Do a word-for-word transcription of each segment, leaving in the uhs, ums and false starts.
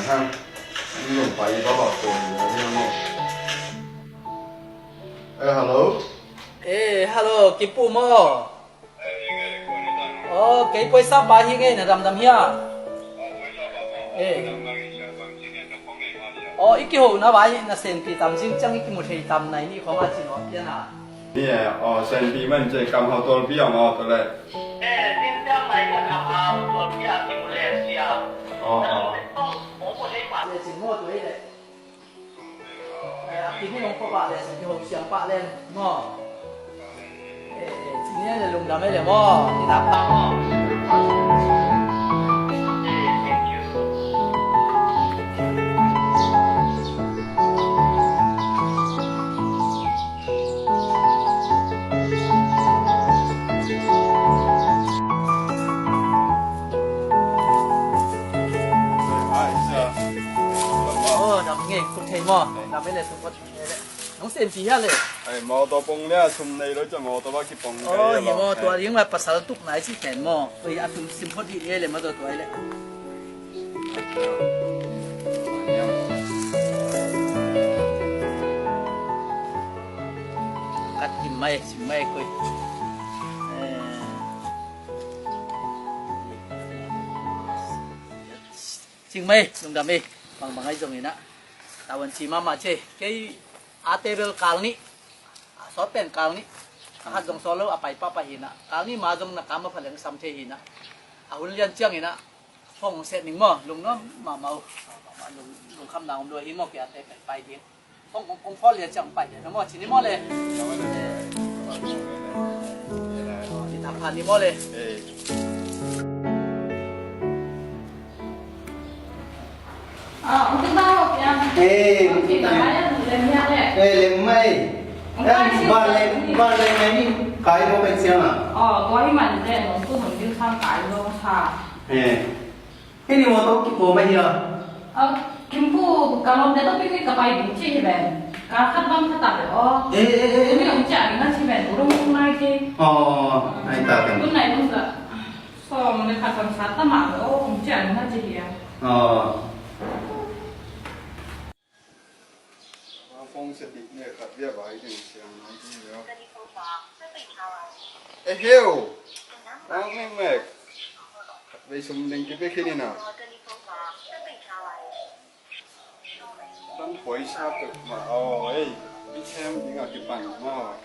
Hang, ni lung pai ba ba ko ni na mo. Eh, hello. Eh, hello, Kipu maw? Aw, kei poisa pa hi ngei, na damdam hia? Eh. Aw, i kiho na vai na senpi tam zing ciang i kimu thei tam nai ni khong a cin aw pian a. Ni e, aw, senpi man ce kam hau tolpi a mau tole. Eh, zing ciang nai ka kam hau tolpi a kimu le sia. Aw, aw. Le cin maw tu ei le. Eh, a kim hi hong pawh pah le, sa kiho siang pah le maw? Eh, eh, ci ni le lungdam ei le maw? Ni na pah maw? Eh, thank you. Aw, dam ngei, kut thei maw? Dam ei le, sungkot. Nong senpi hia le? Ai, mawtaw pong le a sum nei lo cia mawtaw ba kipong. Oh, hi maw, tua ding la pasal tuk nai ci pen maw. Oi, a sum sim phot hi e le maw tua tua le. Kat kim mai, sim mai koi. Eh. Cing mai, lungdam ei, bangbang ai zong inah. Tawan ci mahmah ce, kei a table kal nih, a sawt pen kal nih, a khat zong sawt lo, a pai pahpah hinah. Kal nih ma zong na kam a pha leng sam thei hinah. A hun lian ciang inah, hong set ning maw, lungnuam mahmah uh, lung, lungkhamna om lua hi maw, kei a table pai ding. Hong, hong, hong phone lian ciang pai lian maw, ci ni maw le. Ni tam phan ni maw le. Ah, ong ti ba ho piang. Eh, ong ti ba ya lem ya le. Eh, lem mai. Ong kai si ba lem, ba lem mai ni. Kai mo kai siang ah. Oh, tua hi man le, nong tu nong ding sang kai lo sa. Eh. Hei ni mawtaw kipawm ahi a. Kimpu, ka lawmte tawh picnic ka pai ding ci hi ven. Ka khat bang khat tak le aw. Eh, eh, eh, eh. Tuni hong ciah ding a ci ven, u dong nai ci. Aw, nai ta ken. Tun nai dong sa. Sawm le khat bang sa ta mah le aw, hong ciah ding a ci hi a. Aw. Phone se dik ne khat bia bai ding siang nai ding leo. Eh, heu. Tang mek mek. Khat bei sum ding kipe khin ina. Tang poi sa pek ma. Oh, ei. Bi chem ding a kipan ma.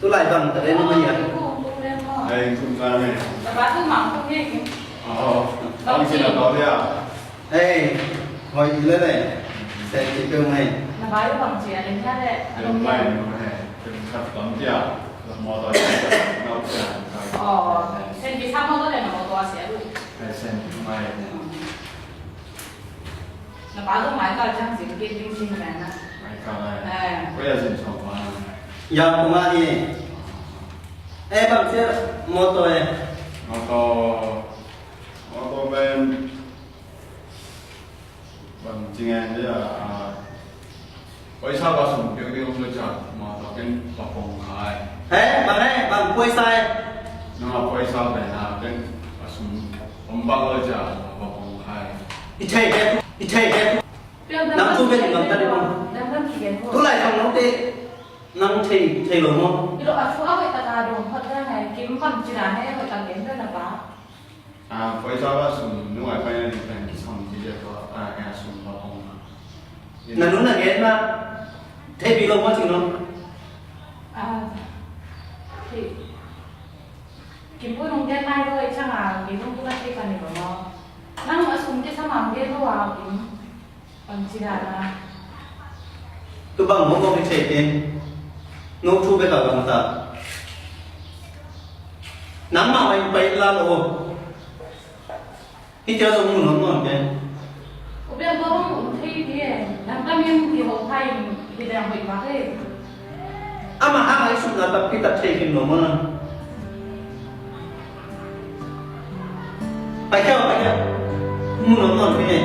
Tu lai bang ta den ma ya. Ai, kum ka ne. Oh, bang sila tau dia. Ai, hoi le le. Sai ki pe mai. Na bai bang cia le nya le. Mai mai. Kum ka bang dia. Mo to cia. Oh, sen ki sa mo to le mo to sia lu. Ai, sen mai. Na pa zong mai kal ciang zing kik ding cin pen na. Mai kal ai. Eh. Ko ya zin sawm pa. Ya ko ma ni. Eh, bang cia motor eh. Motor. Motor pen. Bang cing eh ya. Paisa ba sum piu ding om lo cia motor pen ba pong khai. Eh, bang eh, bang paisa eh. Na paisa pen na pen ba sum om ba lo cia ba pong khai. I thei ke, i thei ke. Nang tu ben bang ta di bang. Tu lai tong nong te nang thei, thei lo mo. Ilo a thu a hoih taka dong hot da ngai kim bang cina he hoih taka gen da na pa. A, paisa ba sum nu ai pai na di pen ki sum di dia ko a, a sum ba ong. Na nu na gen ma. Thei pi lo mo cing no. A, thei. Kim bu nong gen nai lo i chang a, kim bu na thei ka ni lo mo. Nang a sum ki sa ma gen lo a kim. Bang ci dan a. Tu bang mawk mawk i thei te. No thu bek a bang ta. Nangmah mah in pai la lo. Hih tia zong mun nawn nawn te. U biang tua bang mun thei te. Nang ta min ki ho pai in hi dang hoih mak e. Amah hang a i sutna tampi tak thei khin lo maw na? Pai khia, pai khia. Mun nawn nawn khin e.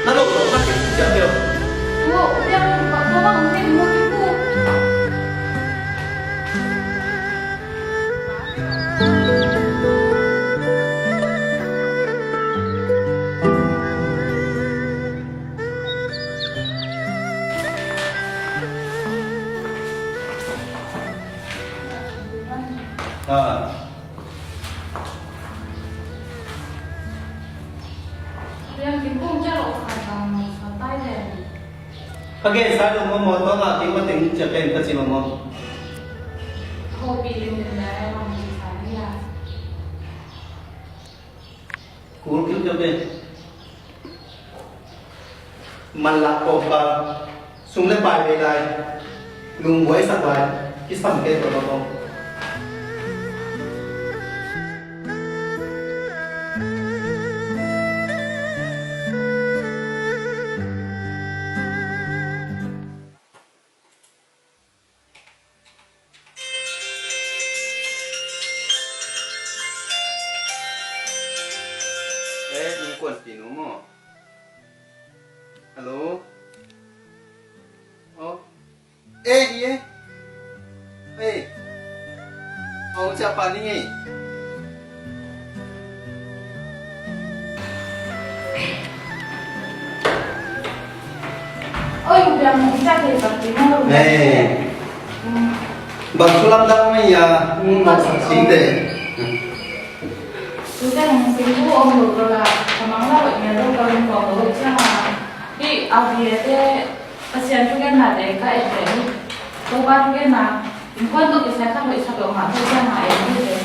Na lo lo na khin khia khia. Wo, u biang tua bang mun thei mun thei ku. Ah. Liang Kim Pung cia lo khan ang sa tai den. Ka gen sa lo mo mo to nga Kim ma ting cia ken ka ci lo mo. Ho pi lim lim lai ang sa ni la. Kul kil kil kil. Manlah kawmkal, sum le pai bei lai, lungbuai sak lai, kisam kei tawh kawm. Eh, innkuan pinu maw? Hello? Oh. Eh, hi eh. Eh. Oh, cia pa ni ngei. Oi, biang i cia thei bang ti maw. Eh. Hmm. Bang thu lamdang mai ya, hmm, bang sa sing te. Thu te hong sing thu om lo la, ka mang la wet mia lo ka lung kong lo wet cia ma. Hi, a bia te, Pasian thugenna te ka et te hi. Topa thugenna, innkuan tawh kisai khat hoih sa peuhmah thei ciangin a et hi ve.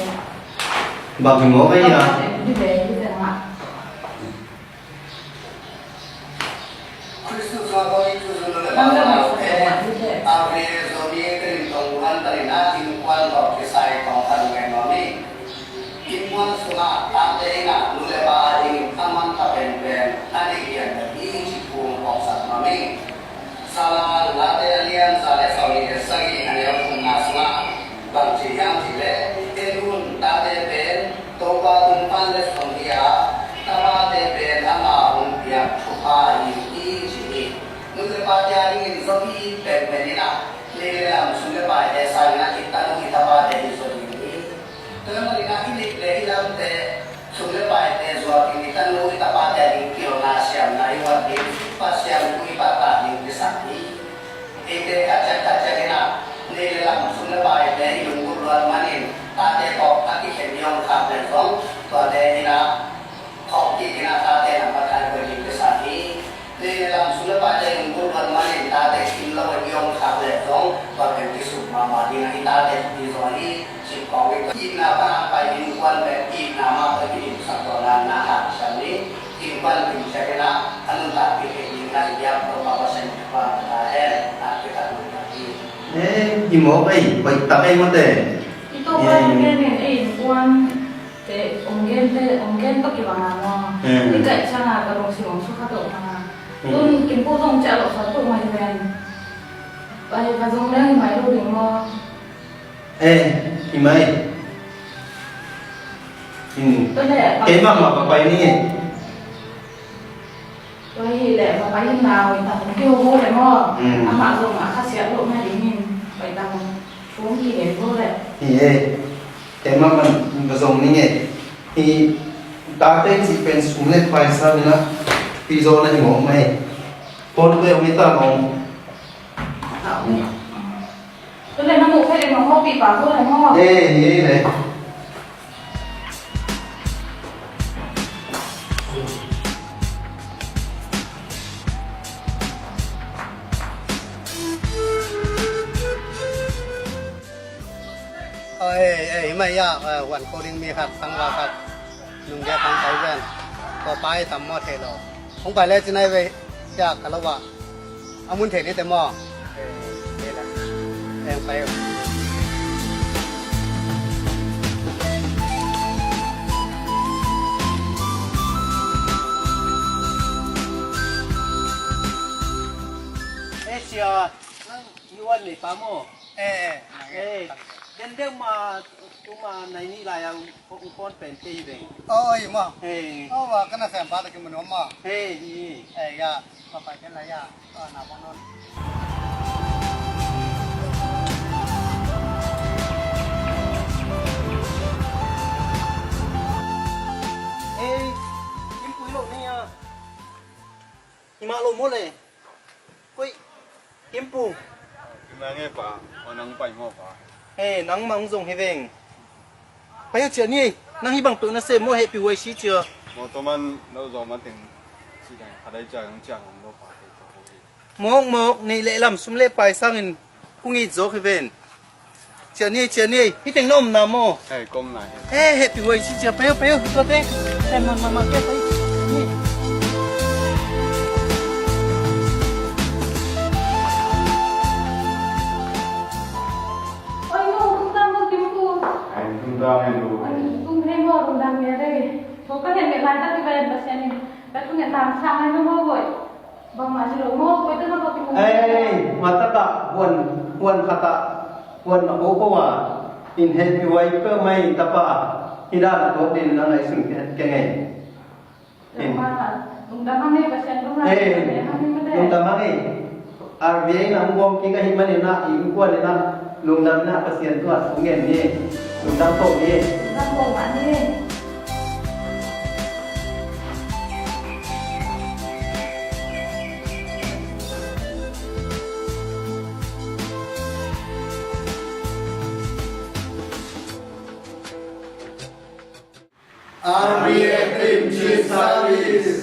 Bang hi maw vei a? Topa et hi ve, hi ve mah. Khristu sungah kong it thuzui nu le pa Zomi Tedim tawh Wuhan panin a innkuan tawh kisai tawm khat ngen nuam hi. Innkuan sungah tate in a nu le pa adingin a mangkha penpen a neih lian bek hi cih thu kong phawksak nuam hi. Salam Late a lian za le sawmnih le sagih a neu thumna sungah bang ci hiam cih leh, en un, tate pen Topa tung pan le suang hi a, tapate pen ama hong piak thupha ahi hi ci hi. Nu le pate adingin zo i it penpen in a, nei le lam, sum le paite sangin a i tanu i tapate i zo ding hi. Tua ahih manin a i neih le i lamte, sum le paite zuakin i tanu i tapate ading pilna siamna i huat ding, Pasian thu i pahtak ding kisam hi. Eite khat ciat khat ciat in a, nei le lam, sum le paite i lunggulh luat manin, tate tawh a kikhen i om khak leh zong, tuate in a, khawm kik in a, tate nambat khat i koih ding kisam hi. Nei le lam, sum le paite i lunggulh luat manin, tate kim lo in i om khak leh zong, tua pen kisuk mahmah ding a, i tate thupi zaw hi. Cih kawng in itna pan a pai innkuan pen itna mah tawh i kidimsak zaw nading a hanciam ni. Innkuan kim ciat in a, a nuntakpih theih ding in a, i biak Topa Pasian in thupha pia ta hen. A kikhat nuntak hi. Eh, hi mawk ei, hoih tak ei mawte. I Topa in gen in ei innkuan te, ong gen te, ong gen tawh kibang a maw. Eh. I kaih ciang a ka lungsim ong sukha tawh mah. Eh. Tun Kim Pu zong ciah loh sa tuk mah hi ven. Pai ka zong leng hi mai lo ding maw. Eh, hi mai. Hmm. Tua leh, keimah mah va pai ning e. Tua hi leh, va pai in na, hoih tak hong kihou leh maw. Hmm. Amah zong a khasiat loh mah ding in, hoih tak hong kihou leh. Hi e. Keimah mah va zong ning e. Hi, tate cih pen sum le pai sa hi na. Pi zaw na hi mawk mai. Phone pen hong hi ta mawk. Tua leh na muh kha leh mah hawpih pah ko leh maw. Eh, hi leh. Oh, eh, eh, hi mai ya, eh, wan ko ding mi khat, tangval khat. Nung dia tang pai ven. Ko pai tam maw thei lo. Hong pai le ci nai ve. Cia ka lo va. A mun thei ni te maw. Eh, eh la. Eng pai. Eh, cia. Ni wan ni pa maw. Eh, eh. Eh, den deuh ma, tu ma nai nih lai a, u, u kon pen kei veng. Oh, i ma. Eh. Oh, wa, ka na sem pa ta ki mun ma. Eh, i. Eh, ya, pa pa ken la ya. Ah, na pa non. Eh, kim pui lo ni a. Hi mah lo maw le. Koih, Kim Pu. Kim la nge pa, aw nang pai maw pa. He, nangmah hong zong hi veng. Pai uh, Cia Ni ei. Nang hih bang peuh na sem maw, Happy Huai si cia. Mawtaw man lo zawh mateng, cidang khat ai cia, nang cia ngam lo pa te cia ko hi. Mawk mawk, neih leh lam, sum leh pai sangin kong it zawk hi ven. Cia Ni ei, Cia Ni ei, hih teng na omna maw? Hei, ka omna hi. Hei, Happy Huai si cia, pai uh, pai uh, tuate. Hei, man, man, man, ke, pai. Ni. Oi, no, tung tang, tung kim ku. Ai, tung tang, ai, lu. Ai, tung hei maw, tung tang, ya, dei. Tho ka lian nget lai tak kibai Pasian in ka thunget tang sang ai maw, boy. Bangmah ci lo maw, boy, tengah bawk kimu. Ei, matakah huan, huan khatah, huan na ko ko a, in Happy Huai peuhmah in tapa, hih dan a tuak ding na ngaihsun kei ngei. In. Lungdam hang ei, Pasian tungah. Ei, lungdam hang ei. R B I in a hong bawm kik ahih manin ah, i innkuan in ah, lungdam in ah, Pasian tungah thu ngen ni. Lungdam ko ni. Lungdam ko mah ni. R B I Team Chin Service.